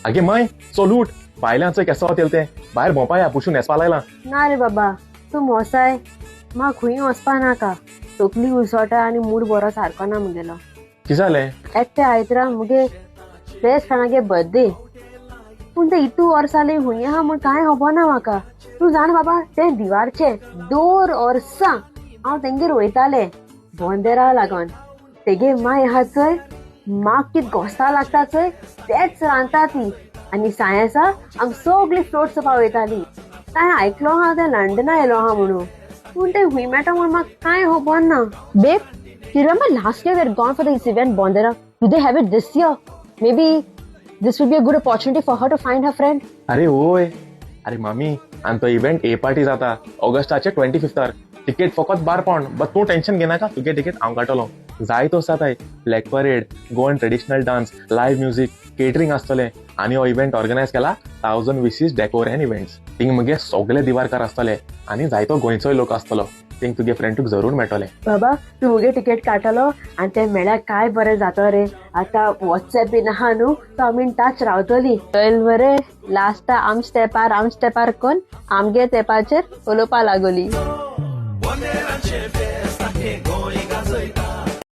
आगे माय चल उठ, भायल्यान चोय केसो वतेल तें. भायर भोंवपाया पुशून न्हेसपा लायलां. ना रे बाबा, तूं मोसाय, म्हाका खूंय वचपा नाका. तकली उसोटा आनी मूड बरो सारको ना मुगेलो. कितें जालें? एकटे आयतरा मुगे बेस्ट फ्रेंडागे बर्थडे, पूण ते इतू वर्सां जाली हुंय आहा म्हूण कांय खबर ना म्हाका. तूं जाण बाबा, तें दिवारचें दोर वर्सां हांव तेंगेर वयतालें बोंदेरा लागोन. तेगे माय आहा चोय, म्हाक कित घोस्ता लागता चोय तेच रांदता ती. आनी सायेंसा आम सगळीं फ्लोट चोवपा वयताली. ताणें आयकलो आहा तें लंडना येयलो आहा म्हणून, पूण तें हुंय मेळटा म्हूण म्हाका कांय खबर ना. Babe, you remember last year we had gone for this event, Bondera? Do they have it this year? Maybe this would be a good opportunity for her to find her friend. अरे होय, अरे मामी, आनी तो event ए party जाता ऑगस्टाचे 25थार. Ticket फकत 12 pound. But तूं tension घेनाका, तुगे तिकेट हांव काडटलो. जाय तो जाताय. Flag parade, Goan traditional dance, live music, catering आसतलें. आनी हो इव्हेंट ऑर्गनायज केला thousand wishes decor and events. Thing मगे सगळे दिवारकार आसतले आनी जायतो गोंयचोय लोक आसतलो. थिंग तुगे फ्रेंडूक जरूर मेळटले. बाबा, तूं मुगे तिकेट काडटलो आनी ते मेळ्यार काय बरें जाता रे. आतां वॉट्सएप बीन आहा न्हू, सो आमी इन टच रावतली. चल मरे, लास्टा आमचे तेंपार आमचे तेंपार कोन्न आमगे तेंपाचेर उलोवपा लागोली. बोंदेरांचे फेस्त आख्खें गोंय गाजयता.